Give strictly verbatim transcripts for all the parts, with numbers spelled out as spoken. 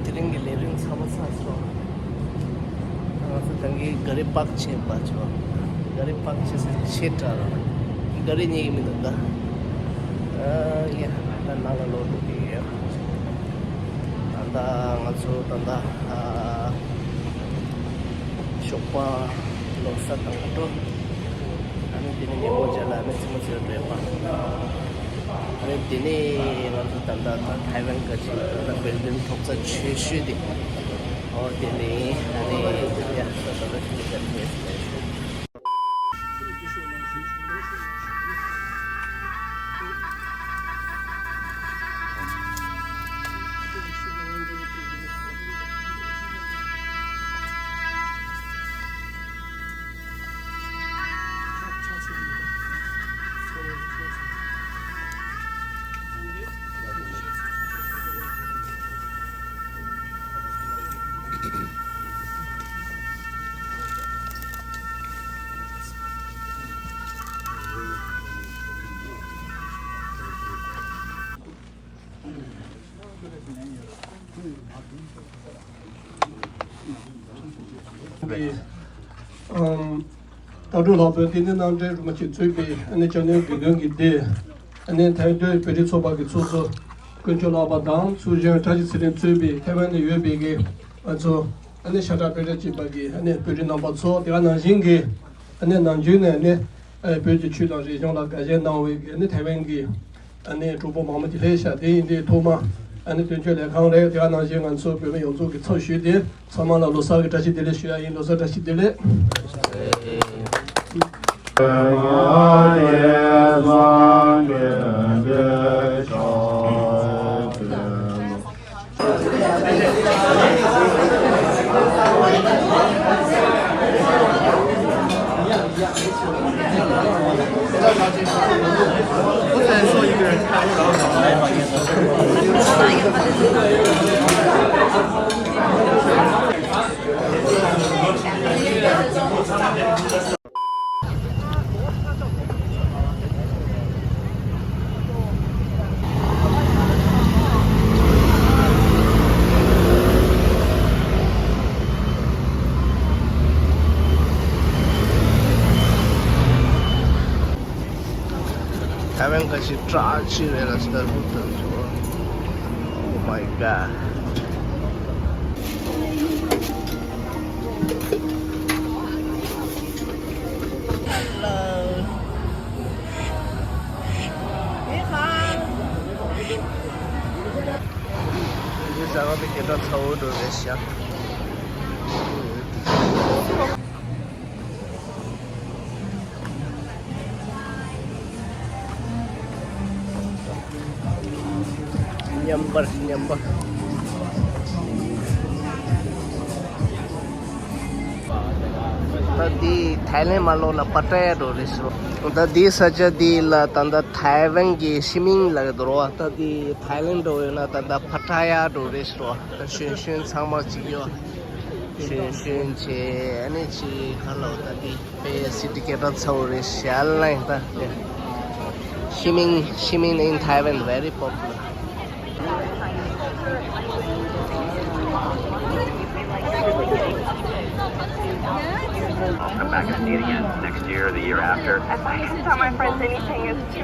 དེ་རིང་གི་ལས་རིམ་ཚང་མ་ཚར་སོང་། ང་ཚོ་ད་གིན་ག་རི་པག་བྱས་པ་ཆོག་ག་རི་པག་བྱས་སེ་ཆེ་དྲགས་ར། ག་རི་རྙེད་ཀྱི་མི་འདུག་ད། ཨ་ཡ། ད་ནང་ལ་ལོག་འགྲོ་གི་ཡོད། ད་ལྟ་ང་ཚོ་ད་ལྟ་ཨ་ཞོགས་པ་ལོ་གསར་དང་འགྲོ། ཨ་ནི་དེ་ནས་ཉིན་མོ་མཇལ་ལ་ཨ་ནི་མཚན་མོ་ཟེར་བ་འགྲོ་ཡ་པ། ཨ་ནི་དེ་ནས་ང་ཚོ་ད་ལྟ་ད་ཐའེ་ཝན་ག་ཅིག་ད་ལྟ་བེལ་ཇམ་ཐོག་ཚ་ཆེ་ཤོས་དེ། ཨོ་དེ་ནས་ཨ་ནི་ཡ་ད་ལྟ་ད་ལྟ་ཞིག་ག་ཐེ་སི་ལ་ཤོད། ཨམ། ལྟ་གྲུབ་ལྷག་དོན་ལྟེ་གནས་རྣམ་འདྲེན་རིན་པོ་ཆེ་གཙོས་པའི་ཨ་ནི་སྐྱབས་མགོན་དགེ་འདུན་གྱི་སྡེ། ཨ་ནི་ཐའེ་ཝན་བོད་རིགས་ཚོགས་པ་གི་ཚོགས་གཙོ་དཀོན་མཆོག་ལགས་པ་དང་ཚོགས་གཞོན་བཀྲ་ཤིས་ཚེ་རིང་གཙོས་པའི་ཐའེ་ཝན་ནང་ཡོད་པའི་གི་ང་ཚོ་ཨ་ནི་ཤ་ཁྲག་དཔེ་སྐྲ་གཅིག་པ་གི་ཨ་ནི་བོད་རིགས་རྣམ་པ་ཚོ། དེ་ག་ནང་བཞིན་གི་ཨ་ནི་ནམ་རྒྱུན་ནས་ཨ་ནི་ཨ་བོད་ཀྱི་ཆོས་དང་རིག་གཞུང་ལ་དགའ་ཞེན་གནང་བའི་གི་ཨ་ནི་ཐའེ་ཝན་གི་ཨ་ནི་གྲོགས་པོ་མང་པོ་ཅིག་སླེབས་ཤག་དེ་ཡིན་དུས་ཐོག་མ་ཨ་ནི་སྟོན་ཆོས་ལས་ཁང་རེད། དེ་ག་ནང་བཞིན་ང་ཚོ་བོད་མི་ཡོངས་རྫོགས་ཀྱི་ཚབ་ཞུས་ཏེ་ཚང་མ་ལ་ལོ་གསར་གྱི་བཀྲ་ཤིས་བདེ་ལེགས་ཞུ་ཡ་ཡིན། ལོ་གསར་བཀྲ་ཤིས་བདེ་ལེགས། ཐའེ་ཝན་ག་ཞིག་བཀྲ་ཤིས་རེད་ལ་སི་ཏར་བུ་ཏར་ཆོ། Oh my god. འདི་ཟ་ཁང་དེ་སྐད་གྲགས་ཚ་བོ་འགྲོ་རེད་ཤག་མཉམ་པར་མཉམ་པར། ད་འདི་ཐའི་ལེན་མ་ལོག་ན་པ་ཏྲ་ཡ་འགྲོ་རེད་ཟེར་རོ། ད་འདི་ས་ཆ་འདི་ལ་ད་ལྟ་ཐའི་ཝན་གྱི་ཤི་མིང་ལ་འགྲོ་བ། ད་འདི་ཐའི་ལེན་འགྲོ་ཡོད་ན་ད་ལྟ་པ་ཏྲ་ཡ་འགྲོ་རེད་ཟེར་རོ། ད་ཞོན་ཞོན་ཚང་མ་གཅིག་ཡོད། ཞོན་ཞོན་བྱས་ཨ་ནི་གཅིག་ག་ལ་ད་འདི་པའི་སི་ཊི་སྐད་གྲགས་ཚ་བོ་རེད་ཤག་ལ་ཡིན་ད། ཤི་མིང་ཤི་མིང་in Taiwan very popular. I'm back in Sydney again next year or the year after. If I can tell my friends anything, it's to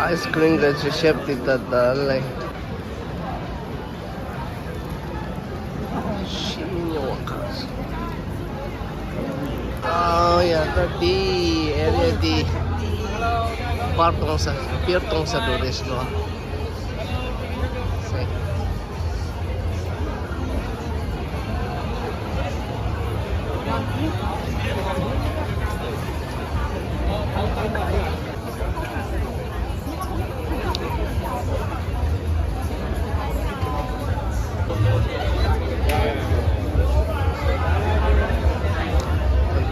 ཨའི་སི་ཀྲིམ་ག་ཅིག་ཤེབ་དེ་ད་ད་ལེ། ཤི་མི་ཉོ་བ་ག་ཨ་ཡ་ད་དེ་ཨེ་རེ་དེ་པར་གཏོང་ས་པར་གཏོང་ས་འགྲོ་རེད་ཤི་ལོ།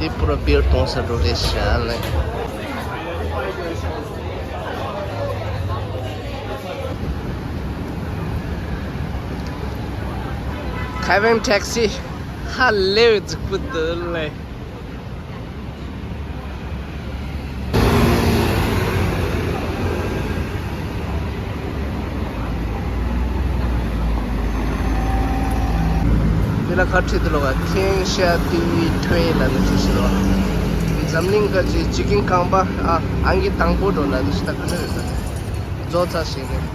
འདི་པུ་ར་པིར་གཏོང་ས་འགྲོ་རེད་ཤག་ལེ། ཁ་ཝན་ཊེག་སི་ཧ་ལས་པའི་རྫིག་པོ་འདུག་ལེ། འདི་ལ་ཁ་ཁྲིད་དུ་ལོག་ཁེང་ཤ་ཏི་ཐོའེ་ལ་ནི་ཅི་ཞིག་རོ། འཛམ་གླིང་ག་ཅི་ཅི་ཀིང་ཁང་པ་ཨ་ཨང་ཀི་དང་པོ་འགྲོ་ལ་ནི་ཤི་ད་ག་ནི་རེད་ད། བཟོ་ཚར་ཞིག་རེད།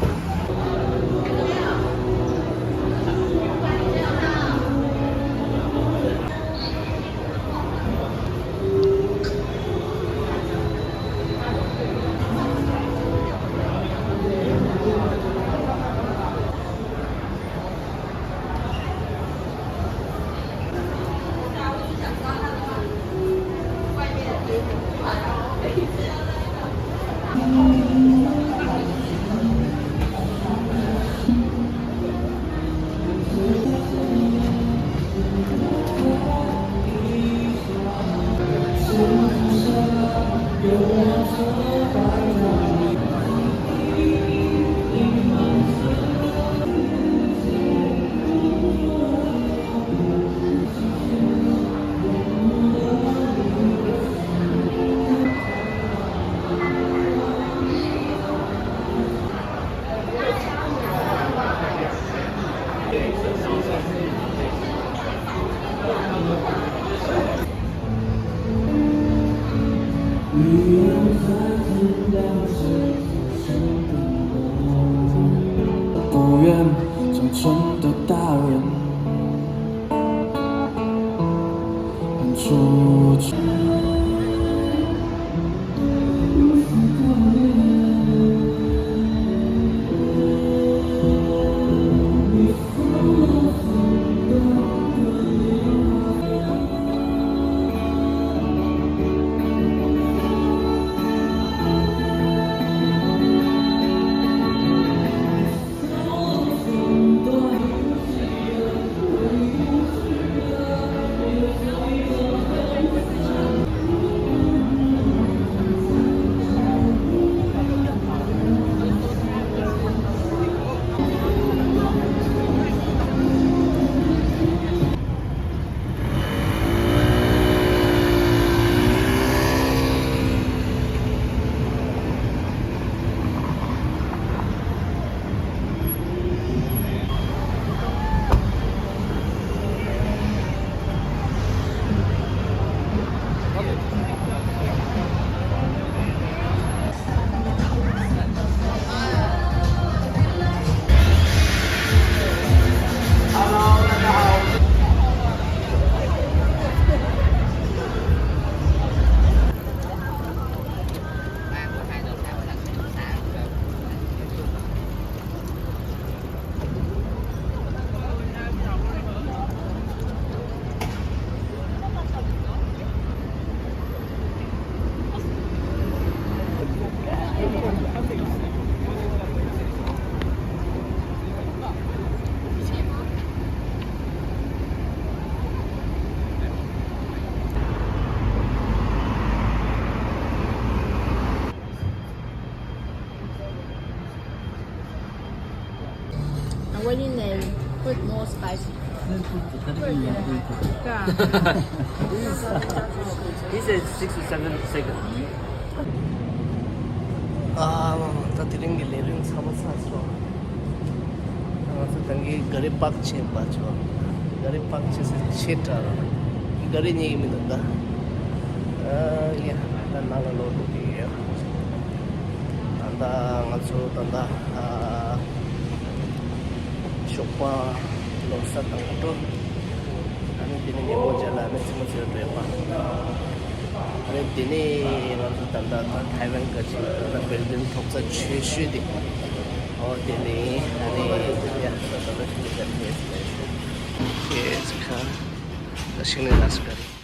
When you name, put more spicy. He said six to seven seconds. ཨ་མ་མ། ད་དེ་རིང་གི་ལས་རིམ་ཚང་མ་ཚར་སོང་། ང་ཚོ་ད་གིན་ག་རི་པག་ཆེ་པ་ཆོ། ག་རི་པག་ཆེ་སེ་ཆེ་དྲགས་ར། ག་རི་རྙེད་ཀྱི་མི་འདུག་ད། ཨ་ཡ། ད་ནང་ལ་ལོག་འགྲོ་གི་ཡོད། ད་ལྟ་ང་ཚོ་ད་ལྟ་ཨ། ཞོགས་པ་ལོ་གསར་དང་པོ། ཨ་ནི་དེ་ནས་ཉལ་པོ་བྱས་ལ་ཨ་ནི་རྩེད་མོ་རྩེ་རུ་འགྲོ་ཡོད་པ། ཨ་ནི་དེ་ནས་ང་ཚོ་ད་ལྟ་ད་ཐའེ་ཝན་ག་ཅིག་ད་ལྟ་བེལ་ཇམ་ཐོག་རྩ་ཆེ་ཤོས་དེ། ཨོ་དེ་ནས་ཨ་ནི་ཡ་ད་ལྟ་ཤིང་ནི་ག་ནས་ཤེས་ཤོས། ཤེས་ཁ་ད་ཤིང་ནི་ལ་སུ་ག་རེད།